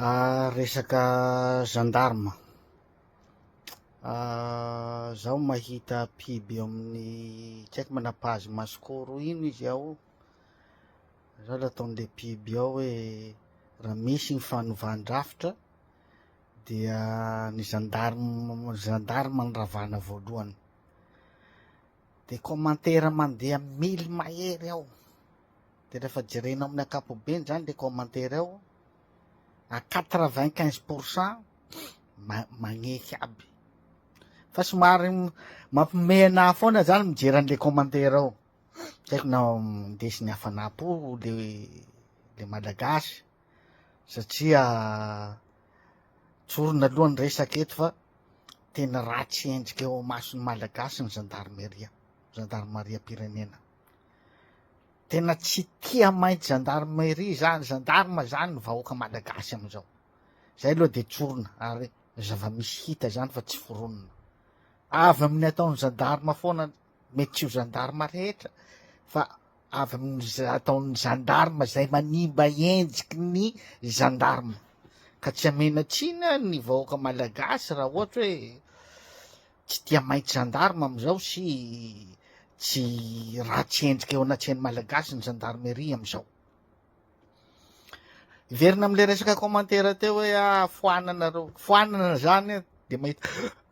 Resaka gendarme. Zaho mahita pub eo amin'ny tsy haiko mana page Masikoro ino izy ao. Zao le ataon'le pub ao hoe raha misy ny fanovan-drafitra dia ny gendarme gendarme no ravana voalohany. De commentaire mandeha mily mahery ao. De rehefa jerena amin'ny ankapobeny zany le commentaire ao, à 95% magneky aby. Fa somary mampiomehy anahy foana zany mijery an'le commentaire ao. Tsy haiko na indesin'ny hafanam-po le le malagasy satria tsorina aloha ny resaka eto fa tena ratsy endrika eo amason'ny malagasy ny zandarmeria, zandarimariam-pirenena. Tena tsy tia mainty zandarmeria zany, zandarma zany ny vahoaka malagasy amizao. Zay aloha de tsorina ary zava-misy hita zany fa tsy foronina. Avy amin'ny ataon'ny zandarma foana, mety tsy ho zandarma rehetra fa avy amin'ny ataon'ny zandarma zay manimba endriky ny zandarma. Ka tsy amena tsiny ny vahoaka malagasy raha ohatra hoe tsy tia mainty zandarma amizao sy tsy ratsy endrika eo anatrehan'ny malagasy ny zandarmeria amizao. Hiverina amle resaka commentaire teo hoe ah foanana reo, foanana zany de mahita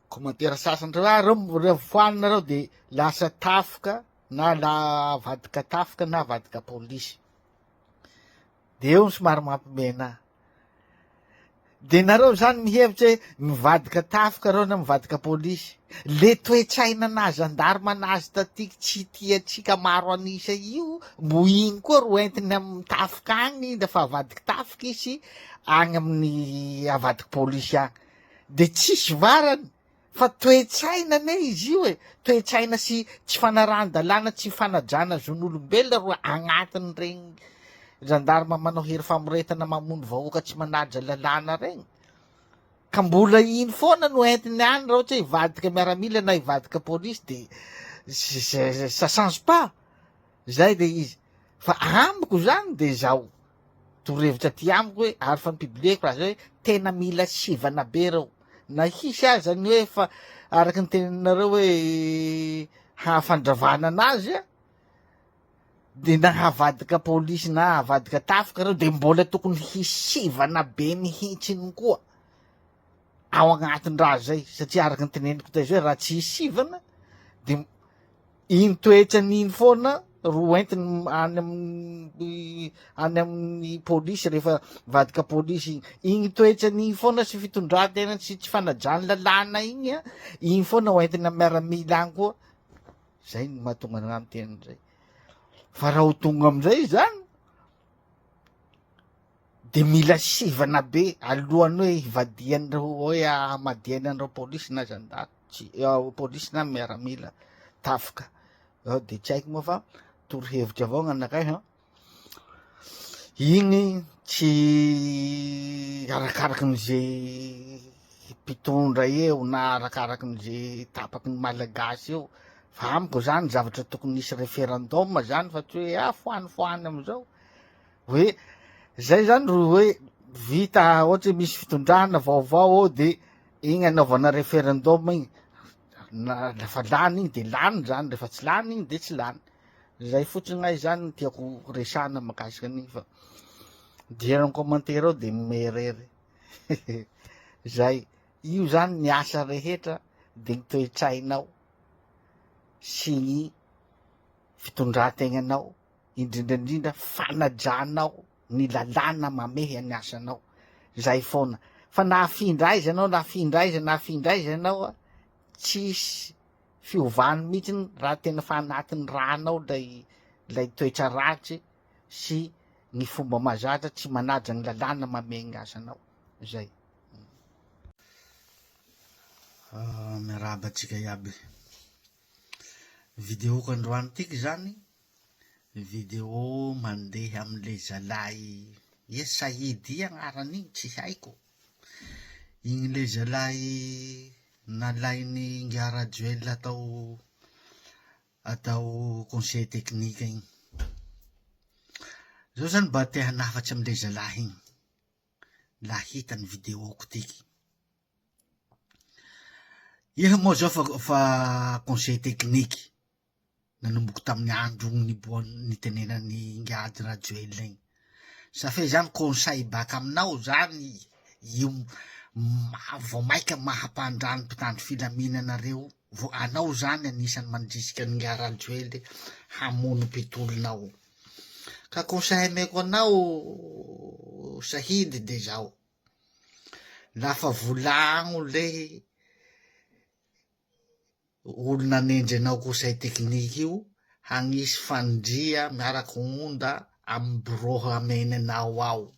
commentaire sasany reo ah reo reo foanana reo de lasa tafika na la avadika tafika na avadika polisy. De eo ny somary mampimena. De nareo zany mihevitra hoe mivadika tafika reo na mivadika polisy. Le toe-tsaina na gendarme na statique tsy tiantsika maro an'isa io mbo iny koa ro entiny amin'ny tafika agny refa avadiky tafika izy agny amin'ny avadiky polisy agny. De tsisy varany Fa toe-tsaina anie izy io e! Toe-tsaina sy tsy fanarahan-dalàna, tsy fanajana zon'olombelona ro agnatin'ireny gendarme manao hery famoretana mamono vahoaka tsy manaja lalàna regny. Ka mbola iny foana no entiny any raha ohatra hoe hivadika miaramila na hivadika polisy de ça change pas. Zay le izy. Fa amiko zany de zao, torohevitra aty amiko hoe ary fa ni-publier-ko raha zay hoe tena mila sivana be reo. Na hisy aza ny hoe fa araka ny teneninareo hoe hahafandravana anazy a, de na havadika polisy na havadika tafika reo de mbola tokony hisy sivana be mihitsiny koa ao agnatin-draha zay satria araka ny teneniko taiza hoe raha tsy hisy sivana de Iny toetrany iny foana ro entiny any amin'ny any amin'ny polisy rehefa mivadika polisy iny. Iny toetrany iny foana sy fitondran-tena sy tsy fanajany lalàna iny an, iny foana ho entiny amin'ny miaramila any koa. Zay no mahatonga anah miteny an'izay. Fa raha ho tonga amizay zany de mila sivana be alohan'ny hoe hivadian'ireo hoe hamadihany an'ireo polisy na zandary. Tsy polisy na miaramila tafika de tsy haiko moa fa torohevitra avao gn'anakay an, igny tsy arakaraky ny ze mpitondra eo na arakaraky ny ze tapaky ny malagasy eo fa amiko zany zavatra tokony hisy referendum zany fa tsy hoe ah foanofoany amizao hoe zay zany ro hoe vita ohatra hoe misy fitondrana vaovao ao de Igny anaovana referendum igny, na refa lany igny de lany zany, refa tsy lany igny de tsy lany, zay fotsiny gn'ahy zany no tiako resahana mahakasika an'igny fa mijery ny commentaire ao de mirery zay, io zany ny asa rehetra de ny toe-tsainao sy ny fitondran-tegnanao indrindra indrindra fanajanao ny lalàna mamehy ny asanao, zay foana, fa na afindra aiza anao na afindra aiza na afindra aiza ianao a, tsisy fiovany mihitsiny raha tena fa anatin'ny rànao lay lay toetra ratsy sy ny fomba mahazatra tsy manaja ny lalàna mamehy ny asanao, zay. Miarahaba antsika iaby. Vidéo-ko androany tiky zany Video mandeha amle zalahy ia Saïd ia agnarany igny tsy haiko, igny le zalahy nalain'i ingahy Rajoelina atao atao conseiller technique igny, zao zany mba te hanafatsy amle zalahy igny. Laha hita ny vidéo-ko tiky. Iha moa zao fa fa conseiller technique nanomboko tamin'ny andro niboahan'ny nitenenan'i Ingady Rajoelina igny. Ça fait zany conseil baka aminao zany io vao maika maha-mpandrano mpitandro filaminana reo, vao anao zany anisan'ny mandrisika an'ingahy Rajoely hamono mpitolona ao. Ka conseil ameko anao Sahidy de zao, lafa volagno le olo nanendry anao conseil technique io hagnisy fandria miaraky onda amy bureau hameny anao ao.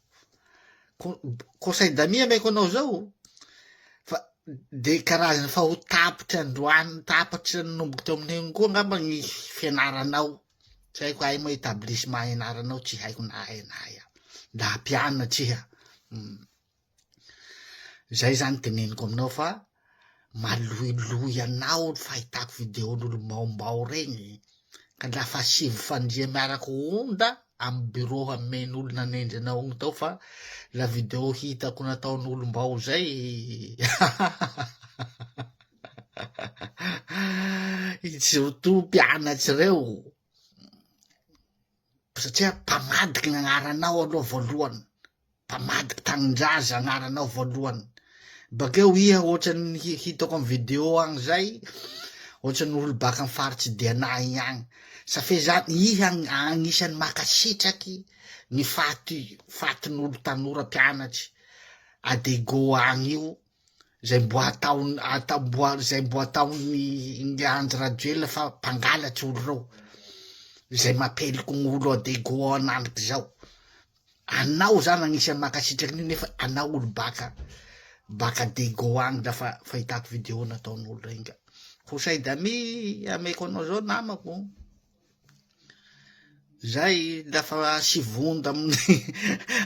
Conseil d'amis ameko anao zao fa de karazany fa ho tapitry androany tapitry nanomboky teo amin'igny koa angamba gny fianaranao. Tsy haiko aia moa établissement ianaranao tsy haiko na aia na aia. Mba hampianatra iha. Zay zany teneniko aminao fa maloiloy anao ny fahitako vidéo-n'olo mbaombao regny ka lafa asivo fandria miaraka onda amy bureau hamen'olo nanendry anao igny tao fa la vidéo hitako nataon'olo mbao zay Surtout mpianatry reo satria mpamadiky ny agnaranao aloha voalohany, mpamadiky tanindraza agnaranao voalohany, bakeo iha ohatran'ny hitako amy video agny zay, ohatran'ny olo baka amy faritsy Diana igny agny, ça fait zany iha agnisan'ny makasitraky ny faty fatin'olo tanora mpianatry adego agny io. Zay mbo ataon atao mbo zay mbo ataon'ny ingahy Andry Rajoelina fa mpangalatry olo reo, zay mampeloko ny olo adego anandriky zao, anao zany agnisan'ny mankasitraky an'io nefa anao olo baka baka adego agny la fa fahitako video nataon'olo regny ka, conseil d'amis ameko anao zao namako. Zay lafa asivonda amin'ny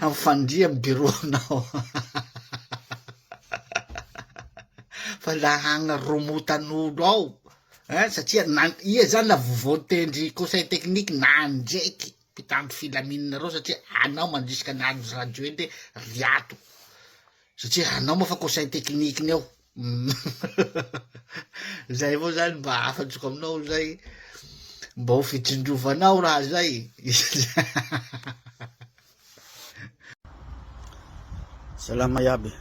amy fandria amy bureau-nao. Fa laha agny romotan'olo ao, ein satria na iha zany la voatendry conseil technique nandreky mpitandro filaminana reo satria anao mandrisika an'i Andry Rajoely hoe ry ato, satria anao moa fa conseil technique-ny eo. Zay avao zany mba hafatriko aminao zay, mba ho fitsinjovanao raha zay. Salama iaby,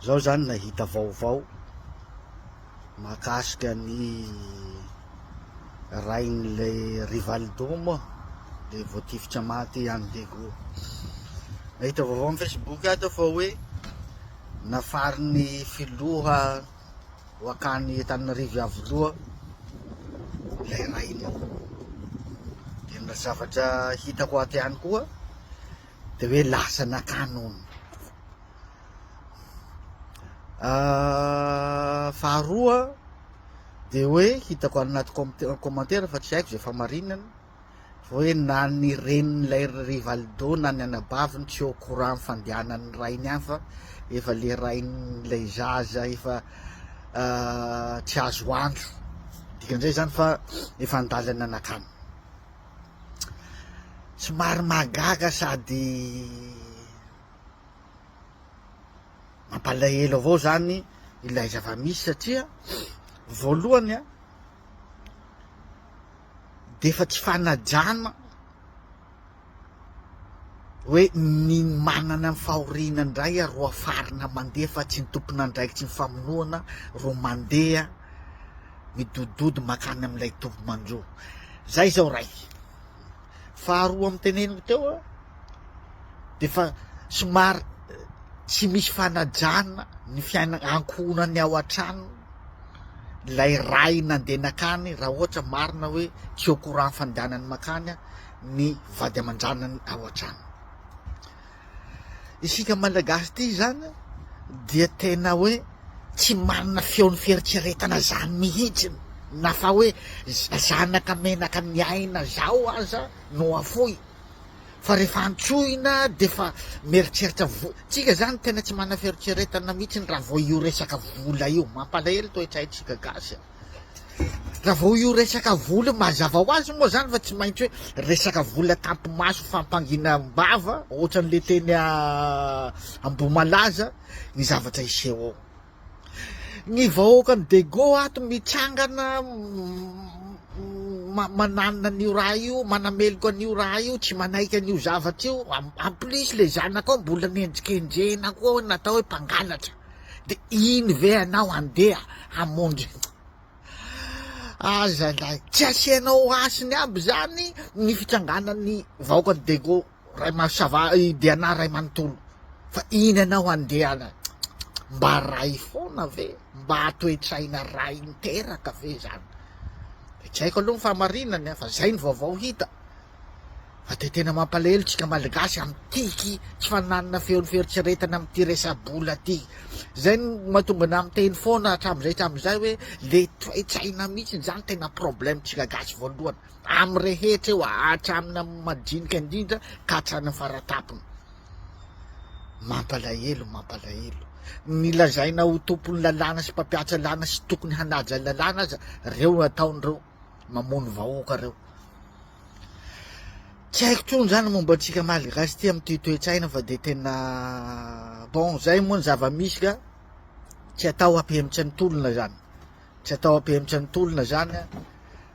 zaho zany nahita vaovao mahakasika ny rain'ilay Rivaldo moa le voatifitra maty any Diego. Nahita vaovao am facebook ato aho fa hoe Nafarin'ny filoha ho akany Antananarivo Iavoloha ilay rainy io. Dia ny zavatra hitako ato ihany koa dia hoe lasa nakany hono. Faharoa dia hoe hitako any anaty commentaire fa tsy haiko izay fahamarinany Fa hoe na ny renin'ilay Rivaldo na ny anabaviny tsy au courant amin'ny fandehanan'ny rainy any fa efa le rain'ilay zaza efa tsy azo andro. Dikan'izay zany fa efa an-dalana nakany. Somary mahagaga sady mampalahelo avao zany ilay zava-misy satria voalohany an, de efa tsy fanajana hoe ny manana ny fahoriana indray ro afarina mandeha fa tsy ny tompon'andraikitry ny famonoana ro mandeha midododo makany amin'ilay tompo-manjo. Zay zao ray. Faharoa amin'ny teneniko teo a, de efa somary tsy misy fanajana ny fiainana ankohonany ao an-trano ilay ray nandeha nakany raha ohatra marina hoe tsy au courant fandehanany makany ny vady aman-dranany ao an-trano. Isika Malagasy ity zany dia tena hoe tsy manana feon'ny fieritreretana zany mihitsy na fa hoe zanaka menaka ny aina zao aza no afoy fa rehefa antsoina de fa mieritreritra vo tsika zany tena tsy manana fieritreretana mihitsy raha vao io resaka vola io mampalahelo toetra haintsika gasy a. Raha vao io resaka vola io, mazava ho azy moa zany fa tsy maintsy hoe resaka vola tampi-maso fampanginam-bava ohatran'le teny Ambohimalaza ny zavatra hiseho ao. Ny vahoakan'i Dego ato mitsangana mananina an'io raha io, manameloka an'io raha io, tsy manaiky an'io zavatra io, en plus le zanakao mbola nendrikenjehina koa hoe natao hoe mpangalatra, de iny ve ianao handeha hamonjy aza lahy, tsy asianao hasiny aby zany ny fitsanganan'ny vahoakan'i Dego. Ray ma ça va i Diana ray manontolo fa iny anao handehana mba ray foana ve mba toe-tsaina ray niteraka ve zany de tsy haiko aloha ny fahamarinany fa zay ny vaovao hita fa de tena mampalahelo tsika malagasy amin'ity tsy fananana feon'ny fieritreretana amin'ity resa-bola ty zay no mahatonga anah miteny foana hatramin'izay hatramin'izay hoe le toe-tsaina mihitsy zany tena problème tsika gasy voalohany Amin'ny rehetra eo, hatramin'ny amin'ny madinika indrindra ka hatrany amin'ny faratampony. Mampalahelo, mampalahelo. Ny lazaina ho tompon'ny lalàna sy mpampihatsa lalàna sy tokony hanaja lalàna aza, reo ataon'ireo mamono vahoaka reo. Tsy haiko tsony zany momba antsika malagasy ty amin'ity toe-tsaina fa de tena bon zay moa ny zava-misy ka tsy atao hampihemotra ny tolona zany. Tsy atao hampihemotra ny tolona zany an.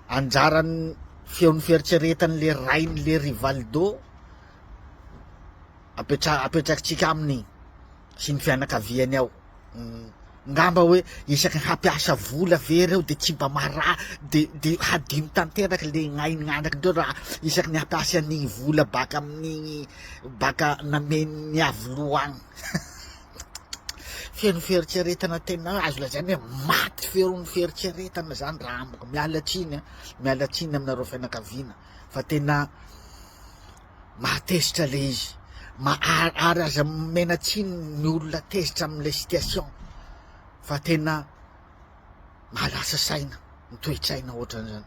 Anjaran'ny feon'ny fieritreretan'le rain'le Rivaldo apetra- apetrakitsika aminy sy ny fianakaviany ao. Ngamba hoe isaky ny hampiasa vola ve reo de tsy mba mara- de de hadino tanteraka le gnain'ny anakindreo raha isaky ny hampiasa an'igny vola baka amin'igny baka namen'ny Iavoloha agny. Feno fieritreretana tena azo lazaina hoe maty feon'ny fieritreretana zany raha amiko. Miala tsiny an, miala tsiny aminareo fianakaviana fa tena mahatezitra le izy. Ma- ary aza omena tsiny ny olona tezitra amin'ilay situation fa tena mahalasa saina ny toe-tsaina ohatran'izany.